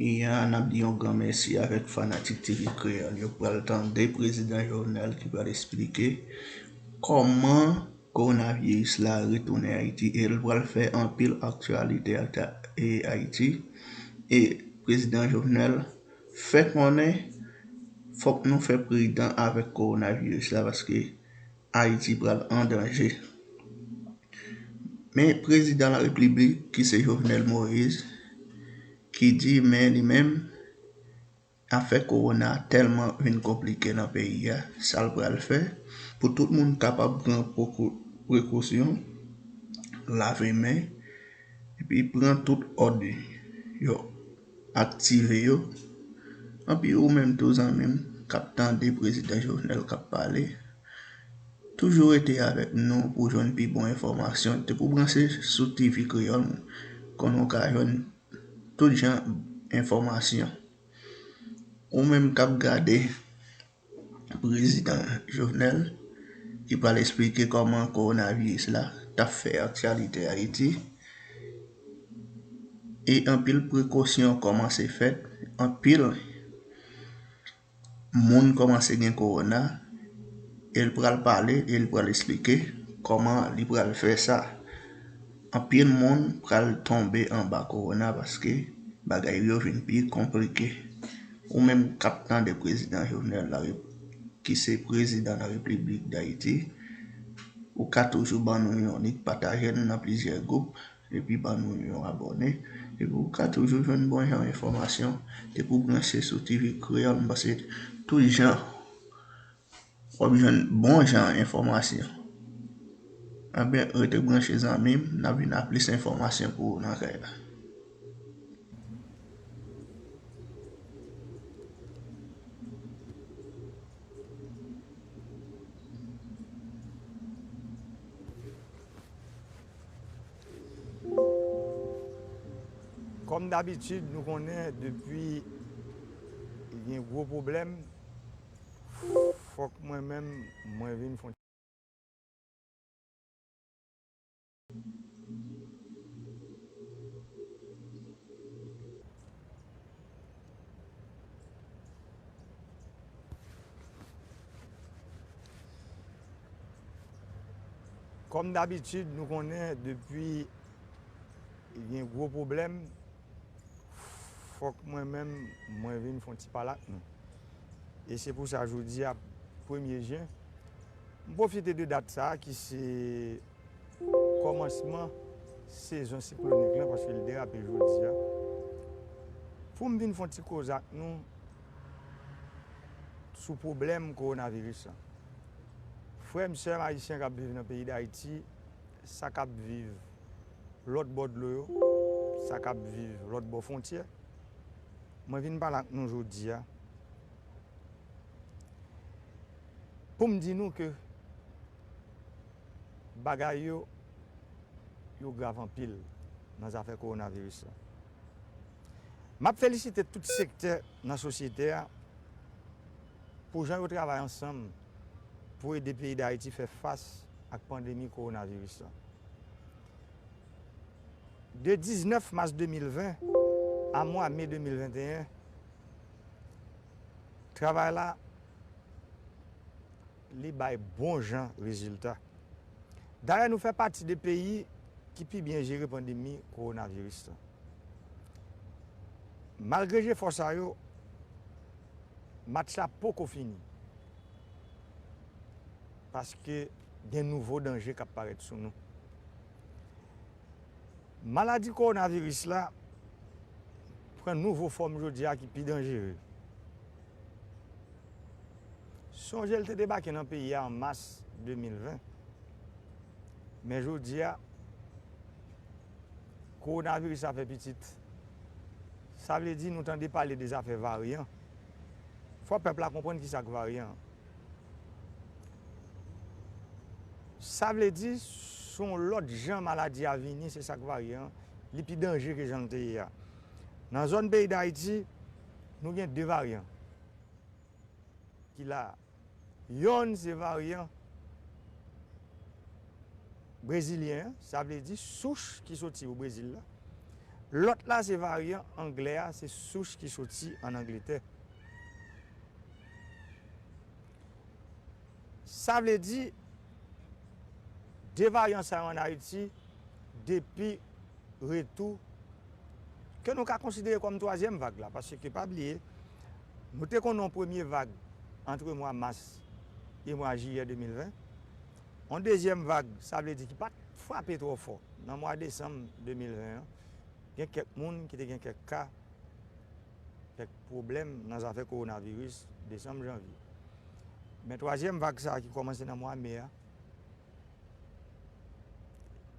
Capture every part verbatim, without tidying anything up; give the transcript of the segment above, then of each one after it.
Kounye a, n ap di yon gran mèsi avèk fanatik T V Kreyòl yo. Pral tande Prezidan Jovenel ki pral esplike kòman kowonaviris la retounen Ayiti e l pral fè anpil aktyalite ak ta-, e Ayiti. E Prezidan Jovenel fè konnen fòk nou fè pridan avèk kowonaviris la paske Ayiti pral an danje. Men Prezidan Larepiblik ki se Jovenel Moïse ki di men li menm afè kowona tèlman vin konplike nan peyi a, sa l pral fè pou tout moun kapab pran poko-, prekosyon, lave men, epi pran tout òd yo, aktive yo. Anpi ou menm tou zanmi m k ap tande Prezidan Jovenel k ap pale, toujou rete avèk nou pou jwenn pi bon enfòmasyon. Depi w branche sou T V Kreyòl, konnen w ka jwenn tout jan enfòmasyon. Ou menm k ap gade Prezidan Jovenel ki pral esplike kòman kowonaviris la t ap fè aktyalite Ayiti. E anpil prekosyon kòmanse fèt, anpil moun kòmanse gen kowona, e l pral pale, e l pral esplike kòman li pral fè sa. Anpil moun pral tonbe anba kowona paske bagay yo vin pi konplike. Ou menm k ap tande Prezidan Jovenel la, ki se Prezidan Larepiblik Dayiti, ou ka toujou ban nou yon lik, pataje n nan plizyè gwoup, epi ban nou yon abòne. Epi ou ka toujou jwenn bon jan enfòmasyon. Depi w branche sou T V Kreyòl, m panse tout jan w ap jwenn bon jan enfòmasyon. Anben, rete branche zanmi m, n ap vin ak plis enfòmasyon pou ou nan kay la. Kòm dabitid, nou konnen depi gen gwo pwoblèm, fòk mwen menm, mwen vin fè yon Kòm dabitid, nou konnen depi gen gwo pwoblèm, fòk mwen menm, mwen vin fè yon ti pale ak nou. E se pou sa jodi a, premye jen, m pwofite de dat sa a ki se kòmansman sezon siklonik lan, paske l derape jodi a, pou m vin fè yon ti koze ak nou sou pwoblèm kowonaviris lan. Frè m, sè m ayisyen k ap viv nan peyi Dayiti, sa k ap viv lòt bò dlo yo, sa k ap viv lòt bò fwontyè, mwen vin pale ak nou jodi a pou m di nou ke bagay yo, yo grav anpil nan zafè kowonaviris lan. M ap felisite tout sektè nan sosyete a pou jan yo travay ansanm pou ede peyi Dayiti fè fas ak pandemi kowonaviris lan. De diznèf mas de mil ven a mwa me de mil venteyen, travay la, li bay bon jan rezilta. Dayè, nou fè pati de peyi ki pi byen jere pandemi kowonaviris lan. Malgre jefò sa yo, match la poko fini. Paske gen nouvo danje k ap parèt sou nou. Maladi kowonaviris la pran nouvo fòm jodi a ki pi danjere. Sonje l te debake nan peyi a an mas de mil ven. Men jodi a, kowonaviris la fè pitit. Sa vle di nou tande pale de zafè varyan. Fò pèp la konprann ki sa k varyan. Sa vle di, s on lòt jan maladi a vini, se sa k varyan, li pi danje ke jan l te ye a. Nan zòn peyi Dayiti, nou gen de varyan ki la. Yonn se varyan brezilyen an, sa vle di souch ki soti o Brezil la. Lòt la se varyan anglè a, se souch ki soti ann Angletè. Sa vle di, de varyan sa yo ann Ayiti, depi retou, ke nou ka konsidere kòm twazyèm vag la, paske pa bliye, nou te konn yon premye vag ant mwa mas e mwa jiyè de mil ven. Yon dezyèm vag, sa vle di ki pa t frape twò fò, nan mwa desanm de mil ven an, gen kèk moun ki te gen kèk ka, kèk pwoblèm nan zafè kowonaviris, desanm, janvye. Men twazyèm vag sa a ki kòmanse nan mwa me a,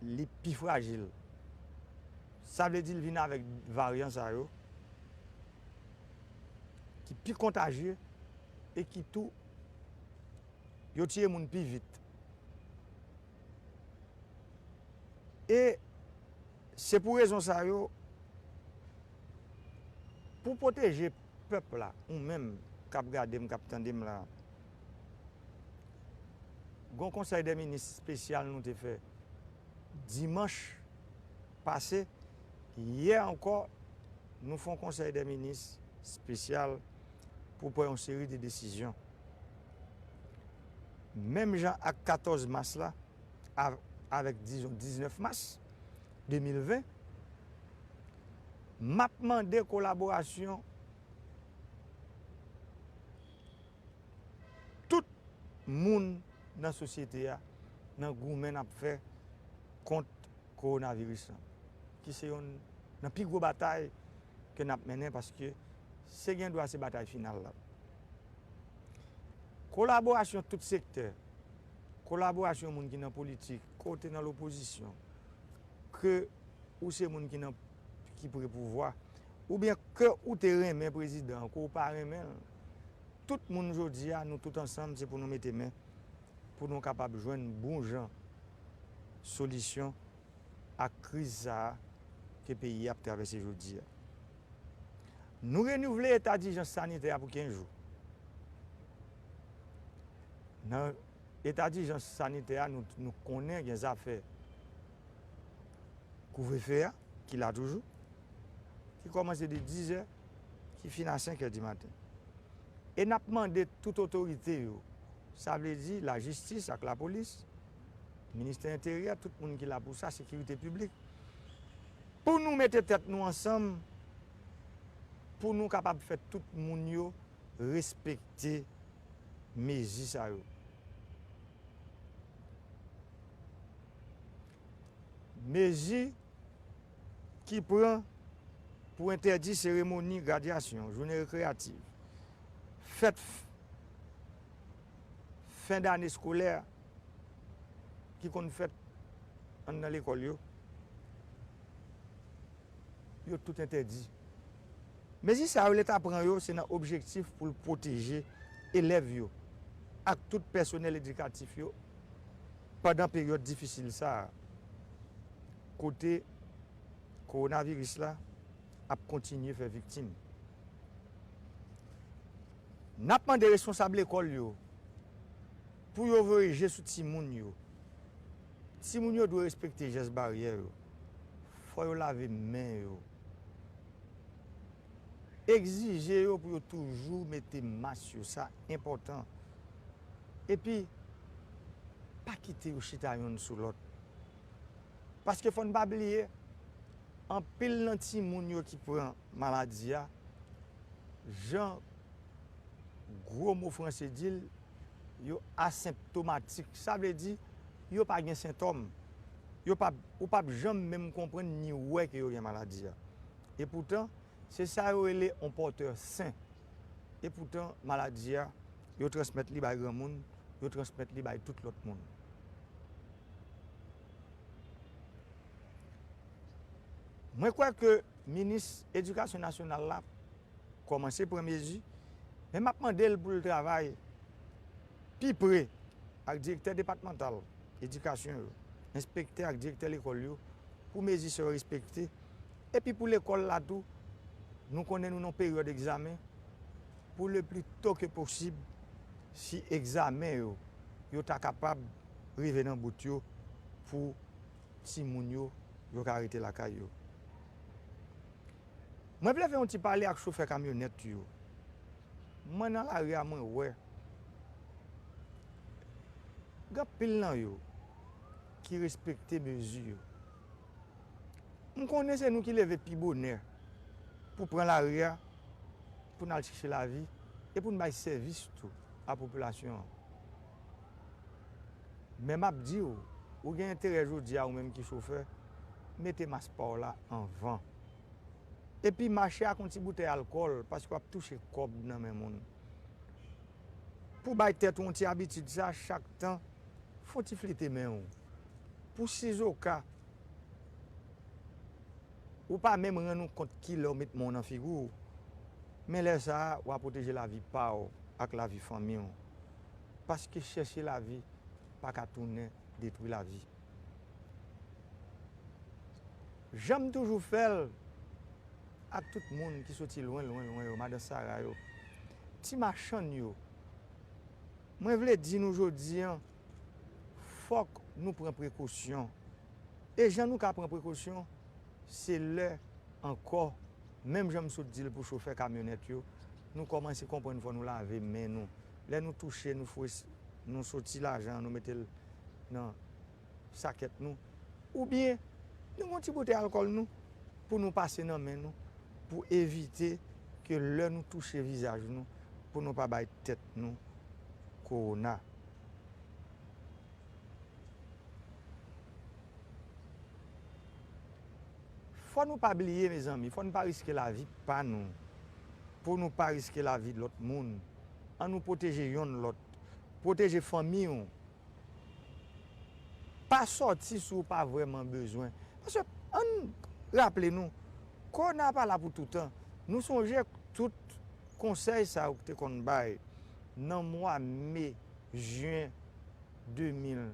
li pi frajil. Sa vle di l vin avèk varyan sa yo ki pi kontajye e ki tou yo tiye moun pi vit. E se pou rezon sa yo, pou pwoteje pèp la, ou menm k ap gade m, k ap tande m la, gon konsèy dè minis espesyal nou te fè dimanch pase. Yè ankò, nou fè yon konsèy dè minis espesyal pou pran yon seri de desizyon. Menm jan ak katòz mas la, av-, avèk, dizon, diznèf mas de mil ven, m ap mande kolaborasyon tout moun nan sosyete a, nan goumen n ap fè kont kowonaviris lan, ki se yonn nan pi gwo batay ke n ap mennen, paske se gendwa se batay final la. Kolaborasyon tout sektè, kolaborasyon moun ki nan politik, ke w te nan lopozisyon, ke ou se moun ki nan, ki pre pouvwa, oubyen ke ou te renmen prezidan an, ke w pa renmen l, tout moun jodi a, nou tout ansanm, se pou nou mete men, pou nou kapab jwenn bon jan solisyon ak kriz sa a ke peyi a ap travèse jodi a. Nou renouvle eta dijans sanitè a pou kenz jou. Nan eta dijans sanitè a, nou, nou konnen gen zafè kouvrefe a, ki la toujou, ki kòmanse de dizè, ki fin a senk è di maten. E n ap mande tout otorite yo, sa vle di lajistis ak lapolis, ministè enteryè, tout moun ki la pou sa, sekirite piblik, pou nou mete tèt nou ansanm, pou nou kapab fè tout moun yo respekte mezi sa yo. Mezi ki pran pou entèdi seremoni gradyasyon, jounen rekreyatif, fèt f-, fen dane eskolè ki konn fèt anndan lekòl yo, yo tout entèdi. Mezi sa yo, Leta pran yo, se nan objektif pou l pwoteje elèv yo ak tout pèsonèl edikatif yo pandan peryòd difisil sa a, kote kowonaviris la ap kontinye fè viktim. N ap mande responsab lekòl yo pou yo voye je sou timoun yo. Timoun yo dwe respekte jès baryè yo. Fò yo lave men yo. Egzije yo pou yo toujou mete mas yo, sa enpòtan. Epi, pa kite yo chita yonn sou lòt. Paske fò n pa bliye, anpil nan timoun yo ki pran maladi a, jan gwo mo franse di l, yo asenptomatik. Sa vle di, yo pa gen sentòm. Yo p ap, ou p ap janm menm konprann ni wè ke yo gen maladi a. Epoutan, se sa yo rele yon pòtè sen. Epoutan, maladi a, yo transmèt li bay granmoun, yo transmèt li bay tout lòt moun. Mwen kwè ke minis edikasyon nasyonal la kòmanse pran mezi, men m ap mande l pou l travay pi pre ak direktè depatmantal edikasyon yo, enspektè ak direktè lekòl yo, pou mezi sa yo respekte. Epi pou lekòl la tou, nou konnen nou nan peryòd egzamen, pou le pli to ke posib, si egzamen yo, yo ta kapab rive nan bout yo pou timoun yo, yo ka rete lakay yo. Mwen vle fè yon ti pale ak chofè kamyonèt yo. Mwen nan lari a, mwen wè gen anpil nan yo ki respekte mezi yo. M konnen se nou ki leve pi bonè pou pran lari a, pou n al chèche lavi e pou n bay sèvis tou a popilasyon an. Men m ap di w, ou gen enterè jodi a, ou menm ki chofè, mete mas pa w la anvan. Epi mache ak yon ti boutèy alkòl, paske w ap touche kòb nan men moun. Pou bay tèt ou yon ti abitid sa, chak tan, fè yon ti flite men w. Pou sizoka ou pa menm rann ou kont kilè w met men w nan figi w, men lè sa a, w a pwoteje lavi pa w ak lavi fanmi w. Paske chèche lavi pa ka tounen detwi lavi. Jan m toujou fè l ak tout moun ki soti lwen, lwen, lwen yo, madan Sara yo, ti machann yo, mwen vle di nou jodi a, fòk nou pran prekosyon. E jan nou ka pran prekosyon, se lè ankò, menm jan m sot di l pou chofè kamyonèt yo, nou kòmanse konprann fò nou lave men nou. Lè nou touche, nou fouye, nou soti lajan an, nou mete l nan sakèt nou. Oubyen, nou gen yon ti boutèy alkòl nou pou nou pase nan men nou, pou evite ke lè nou touche vizaj nou, pou nou pa bay tèt nou kowona. Fò nou pa bliye, mezanmi, fò nou pa riske lavi pa nou, pou nou pa riske lavi lòt moun. An nou pwoteje yonn lòt, pwoteje fanmi w. Pa sòti si w pa vrèman bezwen. Paske, ann raple nou, kowona pa la pou toutan. Nou sonje tout konsèy sa yo ki te konn bay nan mwa me, jen de mil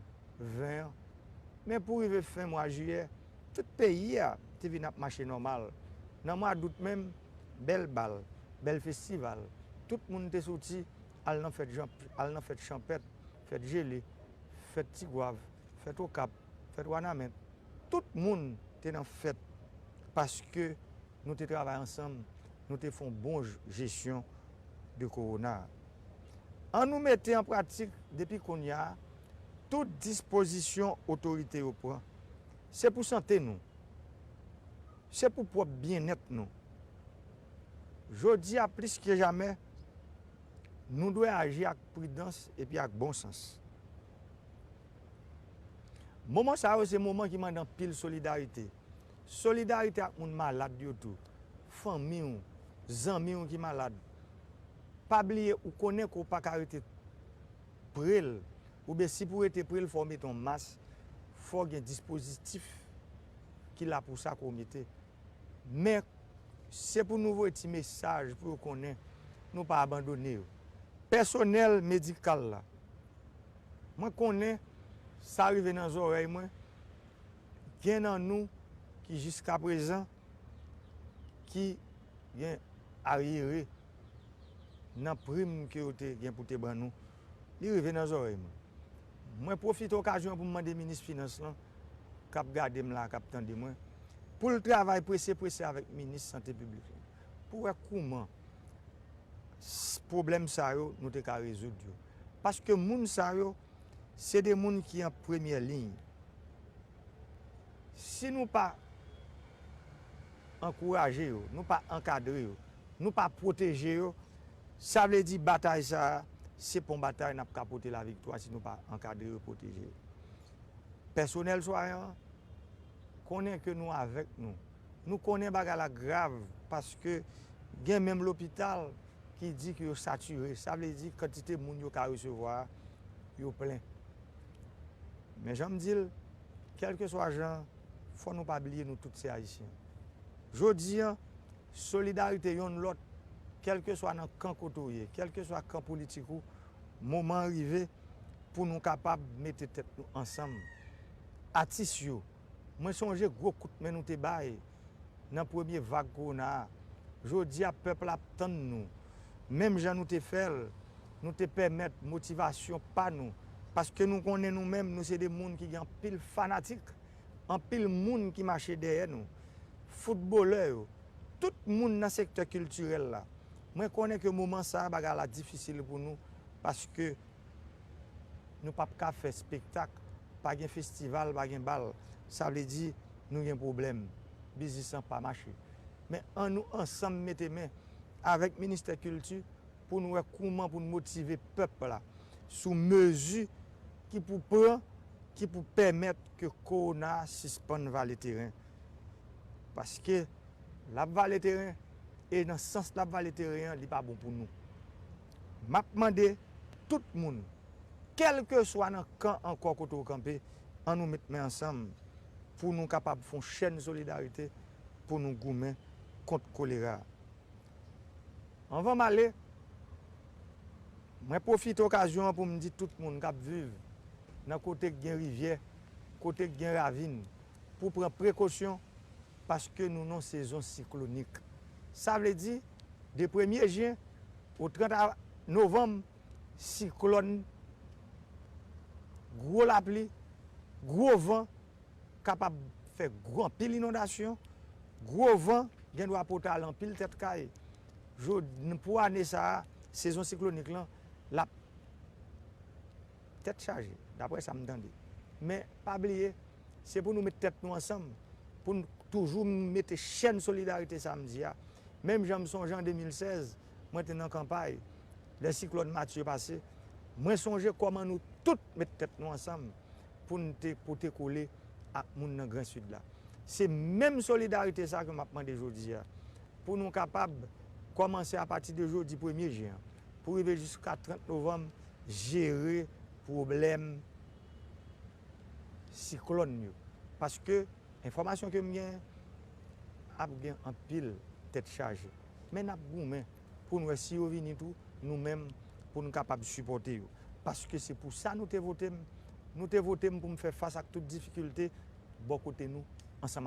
ven an. Men pou rive fen mwa jiyè, tout peyi a te vin ap mache nòmal. Nan mwa dout menm, bèl bal, bèl festival. Tout moun te soti al nan fèt, al nan fèt chanpèt, fèt Jele, fèt Tigwav, fèt Okap, fèt Wanament. Tout moun te nan fèt paske nou te travay ansanm, nou te fè yon bon j-, jesyon de kowona a. An nou mete an pratik depi kounye a tout dispozisyon otorite yo pran. Se pou sante nou. Se pou pwòp byennèt nou. Jodi a plis ke jamè, nou dwe aji ak pridans epi ak bon sans. Moman sa yo se moman ki mande anpil solidarite. Solidarite ak moun malad yo tou, fanmi w, zanmi w ki malad. Pa bliye, ou konnen ke w pa ka rete pre l, oubyen si pou w rete pre l, fò w mete yon mas, fò w gen dispozitif ki la pou sa ke w mete. Men, se pou nou voye ti mesaj pou yo konnen nou pa abandone yo. Pèsonèl medikal la, mwen konnen sa rive nan zòrèy mwen, gen nan nou ki jiskaprezan ki gen aryere nan prim ke yo te gen pou te ban nou. Li rive nan zòrèy mwen. Mwen pwofite okazyon an pou m mande minis finans lan, k ap gade m la, k ap tande mwen, pou l travay prese prese avèk minis sante piblik lan, pou wè kouman s-, pwoblèm sa yo, nou te ka rezoud yo. Paske moun sa yo, se de moun ki an premyè liy. Si nou pa ankouraje yo, nou pa ankadre yo, nou pa pwoteje yo, sa vle di batay sa a, se pa yon batay n ap ka pote laviktwa si nou pa ankadre yo, pwoteje yo. Pèsonèl swayan an, konnen ke nou avèk nou. Nou konnen bagay la grav, paske gen menm lopital ki di ke yo satire. Sa vle di kantite moun yo ka resevwa a, yo plen. Men jan m di l, kèlkeswa jan, fò nou pa bliye nou tout se Ayisyen. Jodi a, solidarite yonn lòt, kèlkeswa nan kan kote w ye, kèlkeswa kan politik ou, moman an rive pou nou kapab mete tèt nou ansanm. Atis yo, mwen sonje gwo kout men nou te bay nan premye vag kowona a. Jodi a, pèp la ap tann nou. Menm jan nou te fè l, nou te pèmèt motivasyon pa nou. Paske nou konnen nou menm, nou se de moun ki gen anpil fanatik, anpil moun ki mache dèyè nou. Foutbolè yo, tout moun nan sektè kiltirèl la. Mwen konnen ke moman sa a, bagay la difisil pou nou, paske nou p ap ka fè espektak, pa gen festival, pa gen bal. Sa vle di, nou gen pwoblèm. Biznis lan pa mache. Men ann nou ansanm mete men avèk ministè kilti pou n wè kouman pou n motive pèp la sou mezi ki pou pran, ki pou pèmèt ke kowona a sispann vale teren. Paske l ap vale teren, e nan sans l ap vale teren an, li pa bon pou nou. M ap mande tout moun, kèlkeswa nan kan ankò kote w kanpe, ann nou met men ansanm pou nou kapab fè yon chèn solidarite pou nou goumen kont kolera. Anvan m ale, mwen pwofite okazyon an pou m di tout moun k ap viv nan kote k gen rivyè, kote k gen ravin, pou pran prekosyon, paske nou nan sezon siklonik. Sa vle di, de premye jen o trant a-, novanm, siklòn, gwo lapli, gwo van, kapab fè gwo, anpil inondasyon, gwo van, gen dwa pote ale anpil tèt kay. Jodi, pou ane sa a, sezon siklonik lan, l ap tèt chaje, daprè sa m tande. Men, pa bliye, se pou nou met tèt nou ansanm, pou n toujou mete chèn solidarite sa m di a. Menm jan m sonje an de mil sèz, mwen te nan kanpay, lè siklòn Matye pase, mwen sonje kòman nou tout met tèt nou ansanm pou n te pote kole ak moun nan Gran Sid la. Se menm solidarite sa ke m ap mande jodi a, pou nou kapab kòmanse apati de jodi premye jen an, pou rive jiska trant novanm, jere pwoblèm siklòn yo. Paske enfòmasyon ke m genyen, ap gen anpil tèt chaje. Men n ap goumen pou n wè si yo vini tou, nou menm, pou n kapab sipòte yo. Paske se pou sa nou te vote m. Nou te vote m pou m fè fas ak tout difikilte bò kote nou, ansanm